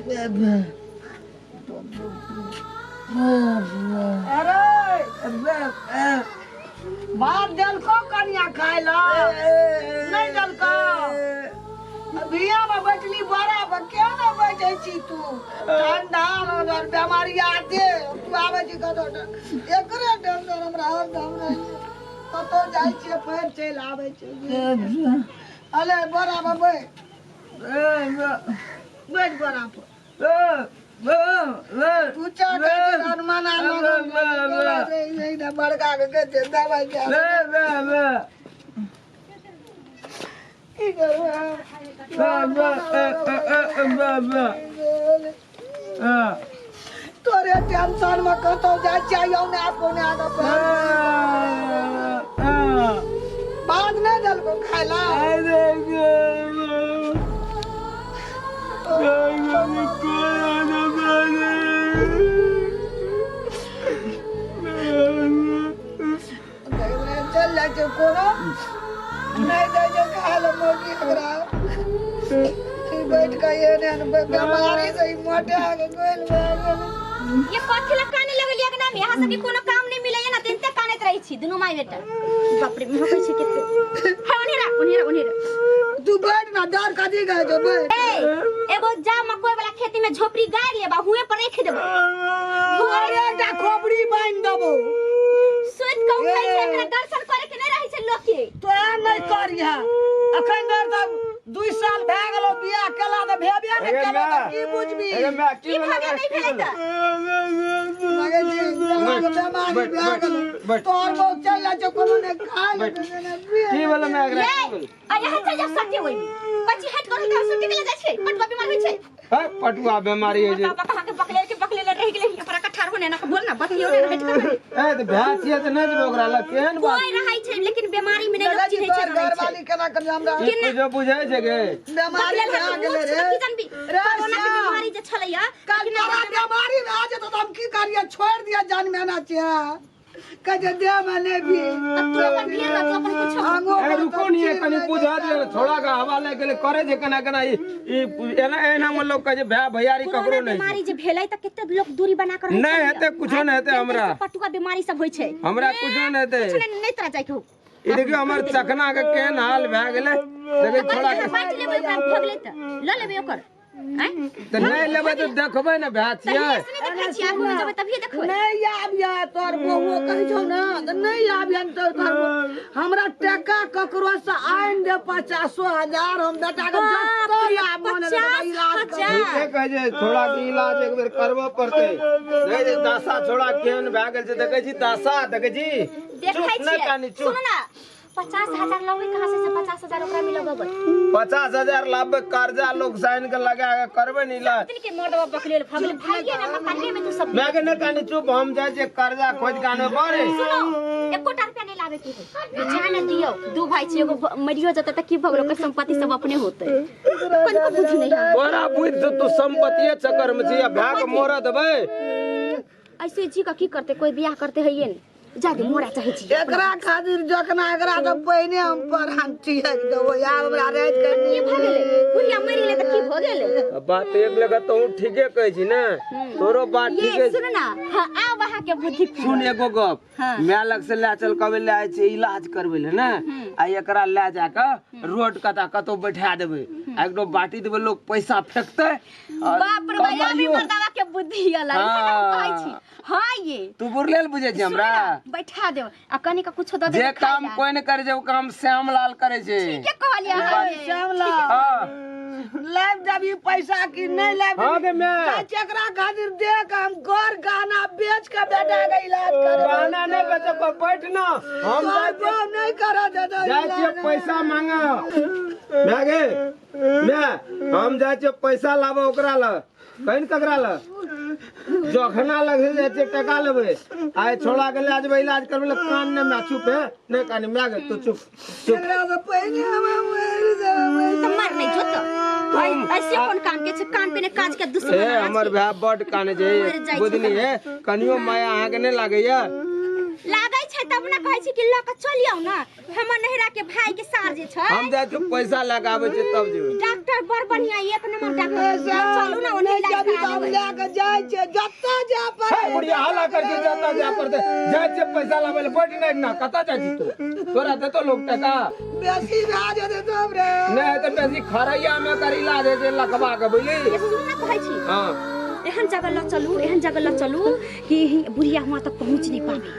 अरे भात देलको कनिया खाय ला नहीं देलको भिया में बैठली बड़ा पर क्या ना बैठे छी तू ठंडा और बीमारी आते तू आवे छी कतो एकरे टेंशन हमरा हरदम रहे कतो जाइ छियै फेर चलि आबै छियै अले बड़ा पर बैठ बैठ बड़ा पर तू चाह हनुमान बड़का के कहै छै दवाइ के की करबै तोरे टेंशन में कतौ जाइ छियै यौ ने पौने आगे बाद नहि देलको खाय ला चल जाइ छै कोनो नहि दै छै खाय लए मौगी एकरा ई बैठ कऽ एहन एहन बेमारी से ई मोटा के गोल भए गेल। ये कथी ला काने लगलियै अंगना में यहाँ सबके कोनो काम नहीं मिलैया ना तेनते कानैत रहै छी दुनू माय बेटा। बाप रे, महकै छै केते। हे ओन्हेरा ओन्हेरा ओन्हेरा। तू बैठ ना, डर कथी कहै छौ, बैठ। ए एगो जा मकई वाला खेती में झोपड़ी गाड़ लेबा, हुए पर रख देबो। अरे एकटा खोपड़ी बान्हि देबो। सुति कऽ उठै छै, एकरा दर्शन करे के नहीं रहै छै लोक के। तोरा नहि करिहे अखन धरि तऽ 2 साल भए गेलो बियाह केला तऽ भेबे नहि केलो तऽ की बुझबी। की भऽ गेल नहि भेलै तऽ लगै छै अहाँके बेमारी भए गेलो, तोहर बहु चलि जाइ छौ कोनो नहि खाय लए नहि पियै। की भेलै माय एकरा? ये की भेलै? आ यहाँ चल जाओ सटे ओइ में कच्ची हट कर तऽ सटे के ले जाइ छै, पटुआ बीमार होइ छै। है, पटुआ बीमारी होइ छै। पापा कहाँ के बकले के बकले रहि गेलै, हियाँ पर ठाढ़ होने ना बोल ना बतियो ने हट कर। ए तऽ भए छियै तऽ नहि जेबै ओकरा लग, केहन बात? कोई रहै छै लेकिन बीमारी में नहि देखै लोक छी चिन्है छै, तोहर रहै छै। घरवाली केना करी हमरा ई कुछो बुझै छै गे? बेमारी बकले भए के गेलै रे। की जानबी रे कोरोना के श्याम। बीमारी जे छलैया काल तोरा बेमारी भए जेतौ तऽ हम की करियै? छोड़ि दिअ जनमेना छियै कहै छै देह में नहि भी। तू अपन भेल ना, तू अपन कुछो। आंगो ए रुको नी, कनी बुझा दियो ने, थोड़ा का हवा लागि गेलै करे छै केना केना ई ई एना एना में लोक कहै छै भाय भैयारी कोरोना ककरो नहि बीमारी जे भेलै तऽ कते लोक दूरी बना कर रहै नहि छलैया। हेतै, कुछो नहि हेतै हमरा। पटुआ बीमारी सब होइ छै। हमरा कुछो नहि हेतै। कुछो नहि, नहि तोरा जाइके हो। ई देखियौ हमर चखना के केहन हाल भए गेलै, देखै छोड़ा के। बाँटि लेबै ओकरा, भऽ गेलै तऽ लऽ लेबै ओकर। आँय? तऽ नहि लेबै तऽ देखबै ने भए छियै। तहिये से नहि देखै छियै, आगू मे जेबै तभिये देखबै। नहि आबिहे तोहर बहुओ कहै छौ ने तऽ नहि आबिहे तऽ तोहर बहु। हमरा टका ककरो से आनि दे 50,000, हम बेटा के बाप जतऽ रे, लाभ मन हेतै 50 इलाज करबै। हजार। ठीके कहै छै छोड़ा के इलाज एक बेर करबऽ पड़तै। नहीं जे दशा छोड़ा केहन भए गेल छै, देखै छी दशा, देखै छी। देखै चुप नहि छियै। कानी, चुप। सुनू ना, 50,000 लबै कहाँ से? 50,000 ओकरा में लगबै। 50,000 लाबबै, कर्जा लोग साइन के लगा के करबै ने इलाज। दिन के मर्दवा बकलेल भगल भाइये में मकानिये में तू सब। मैं के नहि कानी चुप, हम जाइ छियै कर्जा खोजि के आनबै बड़े। सुनो, एकोटा रुपया नहीं लाबे के है। जान दियौ, दू भाई छै, एगो मरियो जेतै तऽ की भऽ गेल, ओकर संपत्ति सब अपने होतै। कनिको बुद्धि नहीं है। तोरा बुद्धि से तू संपत्तिये चक्कर में छी, आ भाय के मोरऽ देबै। ऐसे जी का की करते, कोई बियाह करते है ये नहीं। जा दे मोरा चाहे छी। एकरा खातिर जखना एकरा तऽ पहिने हम परान चिहक देबो, आब हमरा राति के की भऽ गेलै? बुढ़िया मरि गेलै तऽ की भऽ गेलै? बात एक लगा तोहू ठीके कहै छी ने, तोरो बात ये ठीके। सुन ना, हाँ आब अहाँ के बुद्धि खुलल। सुन एगो गप, हाँ। माय लग से लए चल कबे लए जाइ छै इलाज करबै लए ने, आ एकरा लए जाके रोड कता कतौ बैठा देबै, आ एकरो बाटी देबै, लोक पैसा फेकतै और बाप रे बाप, अभी कमाइयो। मर्दावा के बुद्धि अलग हाँ। कहै छी। हाँ ये तू बुरले बुझै छी हमरा? बैठा देब आ कनी का कुछो दऽ जे देब खाय काम ला। कोई नहि करै छै ओ काम श्यामलाल करै छै। ठीके कहलियै अहाँ ये। श्यामलाल हाँ लाइब देबी पैसा कि नहि लाइब? हाँ गे माय। जाइ छी एकरा खातिर दे के हम घर गहना बेच के बेटा के इलाज करबै। गहना नहि बेचब, पर बैठ ना, हम तोहर जाइ छियै। बाप नहि करऽ देतौ जाइ छियै इलाज। पैसा मांगऽ। माय गे माय, हम जाइ छियै पैसा लाबऽ ओकरा लग, कहिन ककरा लग जखना लग से जाइ छियै टका लेबै, आइ छोड़ा के लए जेबै इलाज करबै लए। कान नहि माय, चुप हे, नहि कानी माय गे, तू चुप चुप। एकरा से पहिने हम मरि जेबै। तऽ मर नहि जो तऽ ऐसे कोन काम के छै, कान पे ने काज के दुश्मन हे हमर भाय बड काने छै। मरि जाइ छै। बुझली हे, कनियो माया अहाँके नहि लागैया? लागै छै तब ने कहै छी कि लऽ कऽ चलि आउ ने हमर नहिरा के भाई के सार जे छै। हम जाइ छियै पैसा लए कऽ आबै छियै तब जेबै। डॉक्टर बड़ बढ़िया, एक नंबर डॉक्टर, चलू ना ओन्ने इलाज। देबी तऽ हम लए कऽ जाइ छियै जतऽ जाय हे पड़े बुढ़िया हल्ला कर के जाता जा पड़ते जाइ छियै पैसा लाबै लए बैठ नहि ना कतऽ जाइ छी तू तोरा देतो लोग टका बेसी भए जेतै तब रे नहि तऽ बेसी खरैया में करी ला दे छै लकवा के बुझली ये सुन ना कहै छी हाँ एहन जगह ल चलू एहन जगह ल चलू कि बुढ़िया हुआं तक पहुंच नहीं पाबे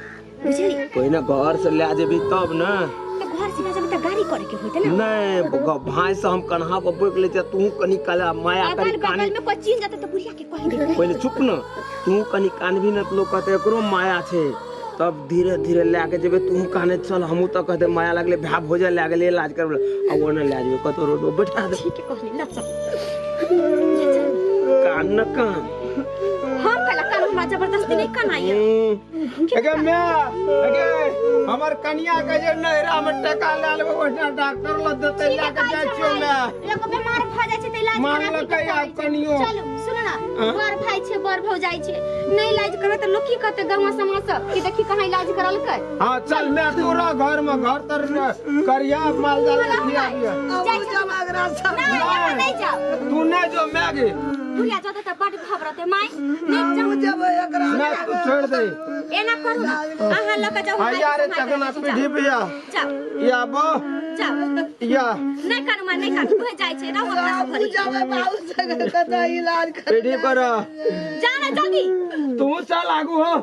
बुझली पहिने घर से लए जेबी तब ने तो घर से ना जेबै तऽ गाड़ी करे के होते ना नहीं भाई से हम कन्हा पर बोक ले तू कनी काला माया करी अगल कानी बगल में कोई चीन जाते तो बुढ़िया के कह देते पहिले चुप न तू कनी कानबी न तऽ लोग कहते एकरो माया छै तब धीरे धीरे लए के जेबै तू कहने चल हमहूँ तऽ कहते माया लगले भाय भोजन लए गेलियै इलाज करबै आ ओ नहि लए जेबै कतौ रोड पर बैठा दे ठीक है कहली ल चल कान न कान हम कहला कान हमरा जबरदस्ती नहीं कनाइए एगे मैं एगे हमर कनिया के जे नैहरा में टका ले लेबै ओहिना डॉक्टर लग देतै लए के जाइ छियौ मैं लोग बीमार भ जाइ छै त इलाज मान कराबी लकै आब कनियो। चलू सुन ना बर भाई छै बर भौजाई छै नहीं इलाज करबै त लोग की कहतै गांव समाज सब कि देखी कहाँ इलाज करलकै हाँ चल मैं तू रह घर में घर तर करिया माल जाल के खिया दिया जाइ छै एकरा सब नहीं यहाँ नहीं जाओ तू नहीं जो मैं गे बुढ़िया जाते त बड घबराते माई नहीं जाओ हम जेबै एकरा मैं तू छोड़ दे एना करू ना अहाँ लऽ के जाउ हाँ यार चकना पीढ़ी पे या जाओ या बो जाओ या नहीं कानू माई नहीं कानू उहे जाइ छै रहू अपना सब हम घरे जेबै बाबू संगे कतऽ इलाज कर पीढ़ी पर जा ना जल्दी तू चल आगू हो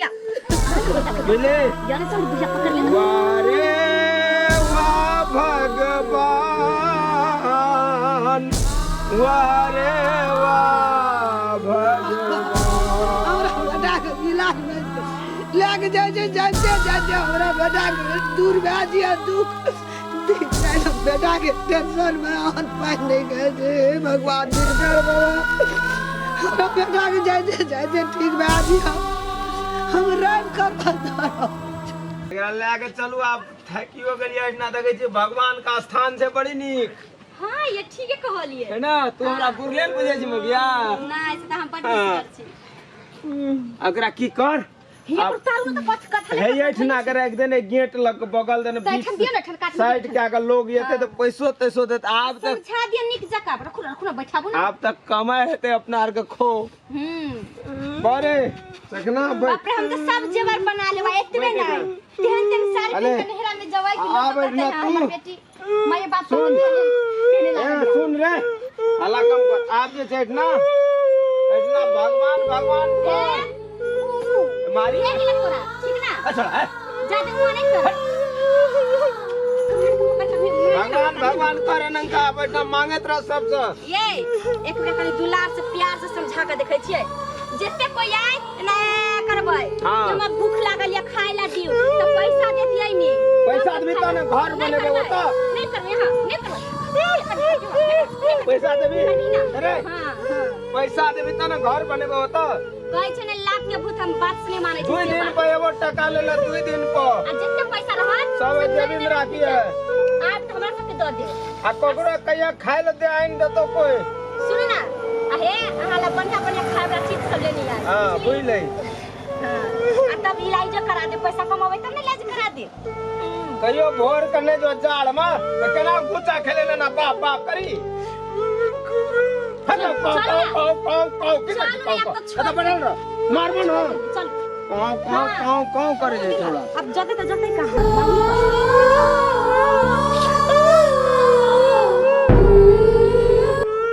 या बुझले या ना चल बुढ़िया पकड़ ले वाह रे वाह भगवान वाह रे वाह भगवान हमरा बेटाके इलाज नहि लए के जाइ छै जाइते जाइते हमरा बेटाके दूर भए जिया दुख बेटाके टेंशनमे अन्न पानि नहि खाइ छै हे भगवान दिनकर बाबा हमरा बेटाके जाइते जाइते ठीक भए जिया हम रवि कतऽ एकरा लए के चलू आब थाकियो गेलियै एहिठिना देखै छियै भगवान के स्थान छै बड़ी नीक हाँ ये ठीक है कहलिए है ना तू हमरा बुरले ने बुझै छी मगिया ना ऐसे तो हम बड होशियार छी एकरा की कर हे पर तारू तो पथ कथा हे एहिठिना के राखि देने गेट लग के बगल देने तऽ एहिठाम दियौ ने, एहिठाम काटि साइड कए के लोग एतै तऽ पैसो तैसो देत आब तक समझा दियौ नीक जकाँ रखू ने, रखू ने बैठाबू ने आब तक कमाइ हेतै अपना आर के खो हम्म बरे चकना बैठ बाप रे हम तो सब जेवर बना लेबा एतबे नहीं तेहन तेहन साड़ी अरे, पहिन के नहरा में जवाई कि आ लोग बैठ ना कहते हैं, हमर तू। बेटी माय बाप सुन। पहने ए लागल सुन रे हल्ला कम कर आप जे छै एहिठिना एहिठिना भगवान भगवान ए, उ, मारी ले गेलै तोरा ठीक ना अच्छा ए, जादे हुआ नहीं कर भगवान भगवान करे नंका बैठा मांगैत रह सबसे ये एक बेर कनि दुलार से प्यार से समझा के देखै छियै जते कोई आए ना करबै हाँ। हमरा भूख लागल या खाय ला दियो त पैसा दे दियै नी पैसा देबी तब ने घर नहीं बनेबै करबै, ओतऽ। नहीं करबै हां नहीं करबै पैसा देबी अरे हां हां पैसा देबी तब ने घर बनेबै ओतऽ कहै छै ने लाख के भूत हम बात से नहीं मानै दुई छै से दिन बात। पर एगो टका ले ले दुई दिन पर आ जते पैसा रहत सब जेबी में राखी है आब तऽ हमरा सबके दऽ दे आ ककरो कहिया खाय ले दे आइन देतो कोई सुनू ना आ हे अहाँ ला बढ़िया बढ़िया खाय वाला चीज सब लेने आयल हाँ बुझ ले हाँ, आ तब इलाजो करा दे पैसा कमाबै तब ने इलाज करा दे कहियो भोर कने जो जाड़ में तो केना गुच्चा खेले ना बाप बाप करी हट पाव चल ना। पाव पाव पाव की चल ना, पाव अब पाव तो छोड़। अरे बढ़ल रह मारबो ना चल काव काव काव काव करे जे थोड़ा अब जते तऽ जते कहाँ